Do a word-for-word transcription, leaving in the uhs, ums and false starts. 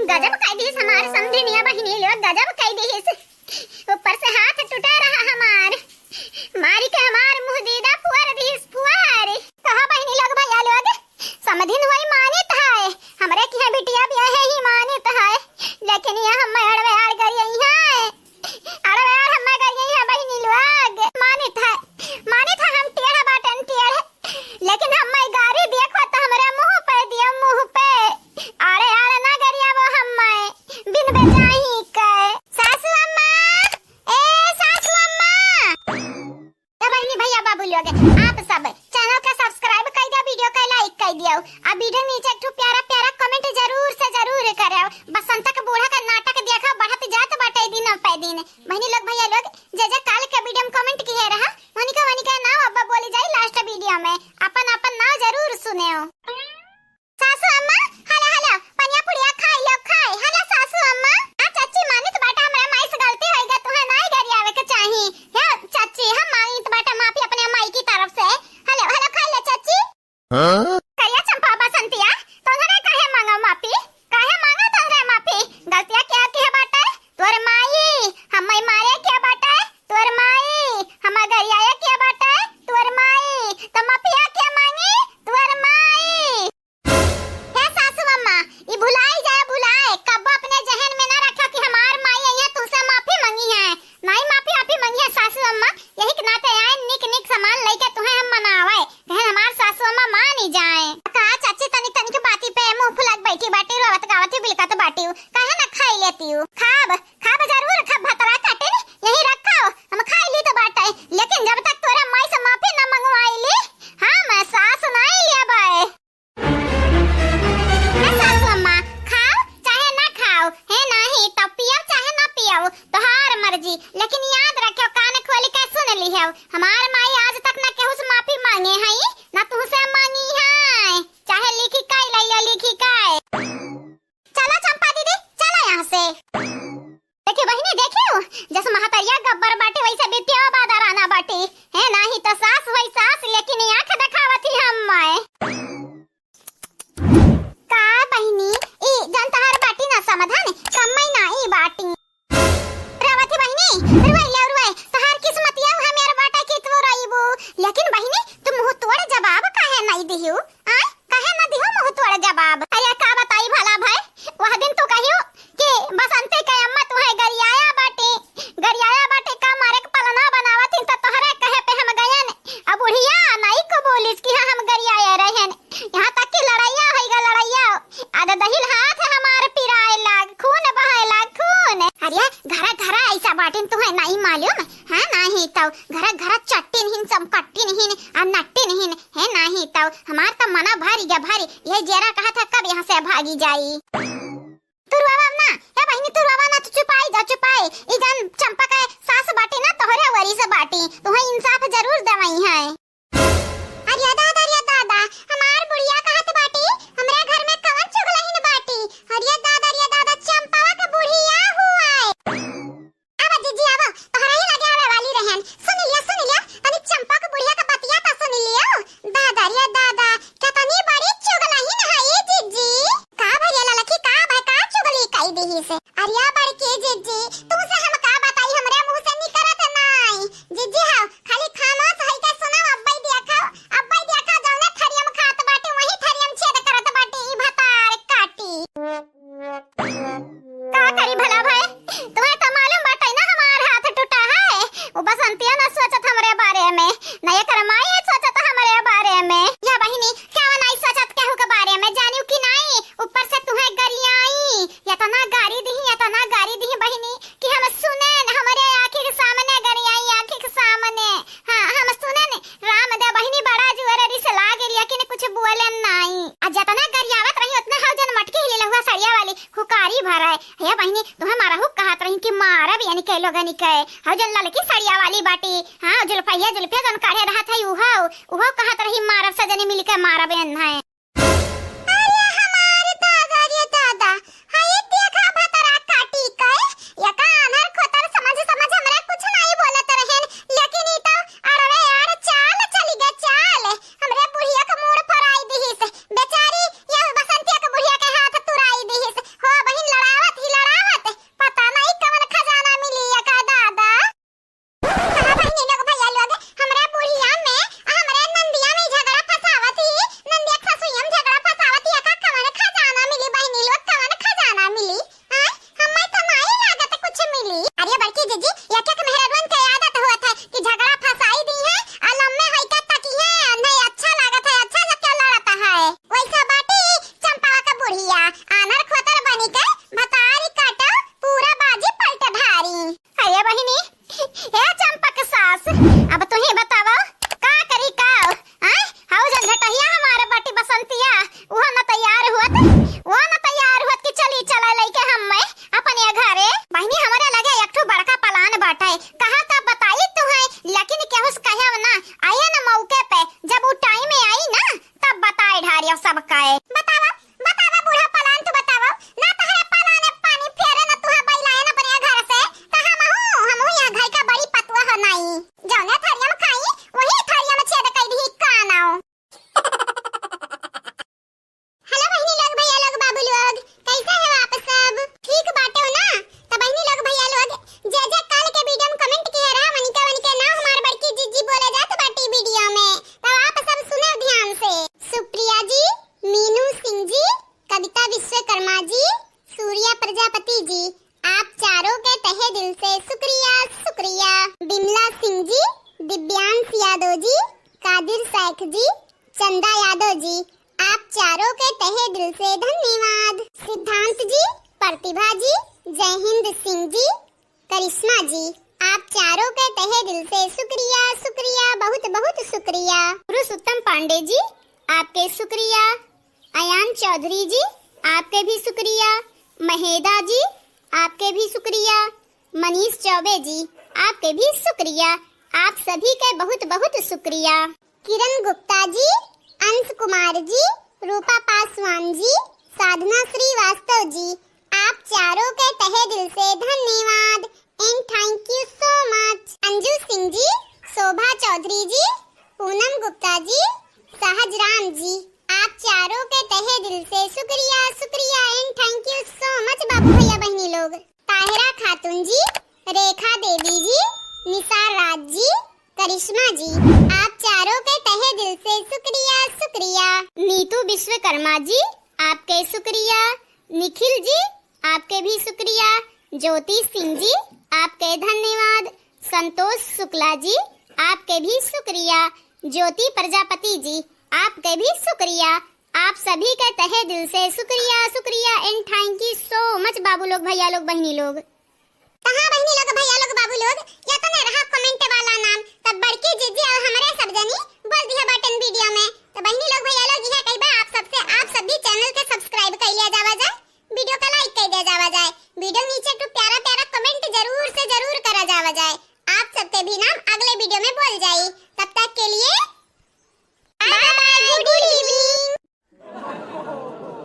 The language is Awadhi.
गजब कइ दिहिस हमार समधिनिया बहिनी लोग, गजब कइ दिहिस। ऊपर से हाथ टूटा रहा हमार, मारी के हमार मुँह दीदा फुअर दिहिस फुअर। कहा बहिनी लोग भइया लोग, समधिन होई मानित है, हमरे किहाँ बिटिया बियाहे ही मानित है, लेकिन यह हम अड़वे आड़ गरियई है, अड़वे आड़ हम गरियई है बहिनी लोग। मानित है, मानित है हम टेढ़ बाटन टेढ़, लेकिन हम गारी देखो तो हमरे मुँह पे दियो मुँह पे, आड़े आड़े ना गरियावो हम बिन बेजाही के। सासू अम्मा, ए सासू अम्मा। तो बहिनी भइया बाबू लोग, आप सब channel का subscribe कइ दियो, video का like कइ दियो, आ video नीचे एक ठो प्यारा प्यारा comment जरूर से जरूर करो। बसंत का बूढ़ा का नाटक देखा बढ़त जात बाटे दिन पे दिन। बहिनी लोग भइया लोग, जे जे काल के video में comment किहे रहा, वनिका वनिका नाव अब्बा बोली जाई last video में। अपन अपन नाव जरूर सुनेओ। सासू अम्मा, हला हला, पनिया पुड़िया खाई लो खाई। हला सासू अम्मा। आ चाची, मानित बाटा, हमरा माई से गलती होई गा, तुहे नाई गरियावे के चाही। हे चाची, हम मानित बाटा माफी अपने माई की तरफ से। हला हला, खाई ले चाची। हाँ? करिया चंपा बसंतिया, तोहरे काहे मांगा माफी? काहे मांगा तोहरे माफी? गलतिया किहे बाटे? तोर माई, हम्मई मारे किहे बाटे? तोर माई, हम्मई गरियाए किहे बाटे? तोर माई, तो माफिया किहे मांगी? तोर माई। हे सासू अम्मा, ई भुलाई जाए भुलाए, कब्बो अपने जहन में ना रखा कि हमार माई अइहे तुहसे माफी मांगी है। नाई माफी आपी मांगी है सासू अम्मा, यही के नाते आए निक निक सामान लइके तुहे हम मनावे। कहे हमार सासू अम्मा मानी जाए। का चाची तनी तनी के बाती पे मुंह फुला के बैठी बाटी, रोवत गावत ही बिलकत बाटी। काहे ना खाई लेती हूँ? खाब, खाब जरूर खाब, भतरा काटिन, यही रखो, हम खाई ली तो बाटे, लेकिन जब तक तोरे माई से माफी ना मंगवाई ली, हम सास नाई लेबे। ए सासू अम्मा, खाओ चाहे ना खाओ, हे नाही तो पियो चाहे ना पियो, तोहार मर्जी, लेकिन याद रखियो, कान खोली के सुन लिहो, हमार माई आज तक ना केहू से माफी मांगे हई, ना तुहसे मांगी है, चाहे लिखी काई लइयो, लिखी काई। चलो चंपा दीदी, चलो यहाँ से। देखियो बहिनी, देखियो, जस महतरिया गब्बर बाटी, वैसे बिटिया बादराना बाटी। हे नाही तो सास वही सास, लेकिन आँख देखावत ही हम माए। का बहिनी, ई जन तहार बाटी ना समाधान, कम्मई ना ई बाटी। रेवती बहिनी, रुआई ले रुआई, तहार किस्मतिया हमेर बाटा कि तू रोइबू। लेकिन बहिनी, तू मुंह तोड़ जवाब काहे नहीं दिहू? आय, काहे ना दिहू मुंह तोड़ जवाब? अरे का बताई भला भाई, वह दिन तू कहियो कि बसंती के अम्मा तुहे गरियाया बाटी, गरियाया बाटी का मारे के पलना बनावत ही तो तोहरे कहे पे हम गयन। अब बुढ़िया नाई को बोलिस कि हाँ हम गरियाया रहन। यहाँ तक कि लड़ाइया होइगा, लड़ाइया। आधा दहिल हाथ हमार पिराए लाग, खून बहाए लाग, खून। अरे घरा घरा ऐसा बाटिन तुहे नाई मालूम? हाँ, नाही तौ घरा घरा चट्टिन हिन, चमकट्टिन हिन, आ नट्टिन हिन, हे नाही तौ हमार तो मना भारी गा भारी, ये जेरा कहा था कब यहाँ से भागी जाई। तू रोवा ना, हे बहिनी तू रोवा ना, तू चुपाई जा चुपाई। ई जन चंपा के सास बाटी ना तोहरे वरी से बाटी, तुहे इंसाफ जरूर देवई है। अरे दादा, अरे दादा, हमार बुढ़िया कहत बाटी, हमरा घर में कवन चुगलहिन बाटी? अरे दादा, अरे दादा, चंपावा के बुढ़िया हुआए। आवा जीजी, आवा, तोहरा ही लगे आवे वाली रहन। सुन लिया, सुन लिया, तनी चंपा के बुढ़िया के बतिया तो सुन लियो। दादा, अरे दादा, कितनी बड़ी चुगलहिन है ये जीजी। का भैया ललकी, का भाई, का चुगली कई दिहिस? अरे बड़की जीजी, तुमसे हम का बताई, हमरे मुंह से निकरत नाई। जीजी हो, खाली खामोश होई के सुनाओ, अब्बई देखो, अब्बई देखो, जौने थरियम खात बाटे, वही थरियम छेद करत बाटे, ई भतार काटी। का करी भला भाई, तुम्हें तो मालूम बाटे ना हमार हाथ टूटा है। वो बसंतिया ना सोचत हमरे बारे में, ना एकर माई सोचत हमरे बारे में। या बहिनी, क्या नाई सोचत केहू के बारे में, जानियो कि नाई, ऊपर से तुम्हें गरियाई, इतना गारी दिही, इतना गारी दिही बहिनी, कि हम सुनेन, हमरे आँखी के सामने गरियाई, आँखी के सामने। हाँ, हम सुनेन, राम दे बहिनी बड़ा जुअर रिस लागे, लेकिन कुछ बोलेन नाई। आ जतना गरियावत रही, उतना हौ जन मटकी हिली लहुआ सड़िया वाली, हुकारी भरे। हे बहिनी, तुम्हें मारहु कहत रही कि मारब यानी के लोगन के। हौ जन ललकी सड़िया वाली बाटी, हाँ, जुल्फैया, जुल्फिया जन काढ़े रहत है, उहो, उहो कहत रही, "मारब सजनी मिलके मारब एन्हें।" अरे हमार दादा रे दादा, हाय देखा भतरा काटी के, एका आन्हर खोतर समझ समझ हमरा कुछ नहीं बोलत रहेन, लेकिन ई तो अड़वे अड़ चाल चली गे चाल, हमरे बुढ़िया के मूड़ फराई दिहिस, बेचारी ये बसंतिया के बुढ़िया के हाथ तुराई दिहिस। हो बहिन, लड़ा दिव्यांश यादव जी, कादिर शेख जी, चंदा यादव जी, आप चारों के तहे दिल से धन्यवाद। सिद्धांत जी, प्रतिभा जी, जय हिंद सिंह जी, करिश्मा जी, आप चारों के तहे दिल से शुक्रिया, शुक्रिया, बहुत बहुत शुक्रिया। पुरुषोत्तम पांडे जी, आपके शुक्रिया। अयान चौधरी जी, आपके भी शुक्रिया। महेदा जी, आपके भी शुक्रिया। मनीष चौबे जी, आपके भी शुक्रिया। आप सभी के बहुत बहुत शुक्रिया। किरण गुप्ता जी, अंश कुमार जी, रूपा पासवान जी, साधना श्रीवास्तव जी, आप चारों के तहे दिल से धन्यवाद and thank you so much। अंजू सिंह जी, शोभा चौधरी जी, पूनम गुप्ता जी, सहज राम जी, आप चारों के तहे दिल से शुक्रिया, शुक्रिया and thank you so much बाबू भैया बहिनी लोग। ताहिरा खातून जी, रेखा देवी जी, निसार राज जी, करिश्मा जी, आप चारों के तहे दिल से शुक्रिया, शुक्रिया। नीतू विश्वकर्मा जी, आपके शुक्रिया। निखिल जी, आपके भी शुक्रिया। ज्योति सिंह जी, आपके धन्यवाद। संतोष शुक्ला जी, आपके भी शुक्रिया। ज्योति प्रजापति जी, आपके भी शुक्रिया। आप सभी के तहे दिल से शुक्रिया, शुक्रिया and thank you so much बाबू लोग, भैया लोग, बहिनी लोग। कहाँ बहिनी लोग, भैया लोग, बाबू लोग, या तो नहीं रहा comment वाला नाम, तब बड़की जिज्जी और हमरे सब जनी बोल दिया बाटन video में। तो बहिनी लोग, भैया लोग, यह कही बा आप सबसे, आप सब भी channel के subscribe कर लिया जावा जाए, video का like कर दिया जावा जाए, video नीचे एक ठो प्यारा प्यारा comment जरूर से जरूर करा जावा जाए। आप सबके भी नाम अगले video में बोल जाई।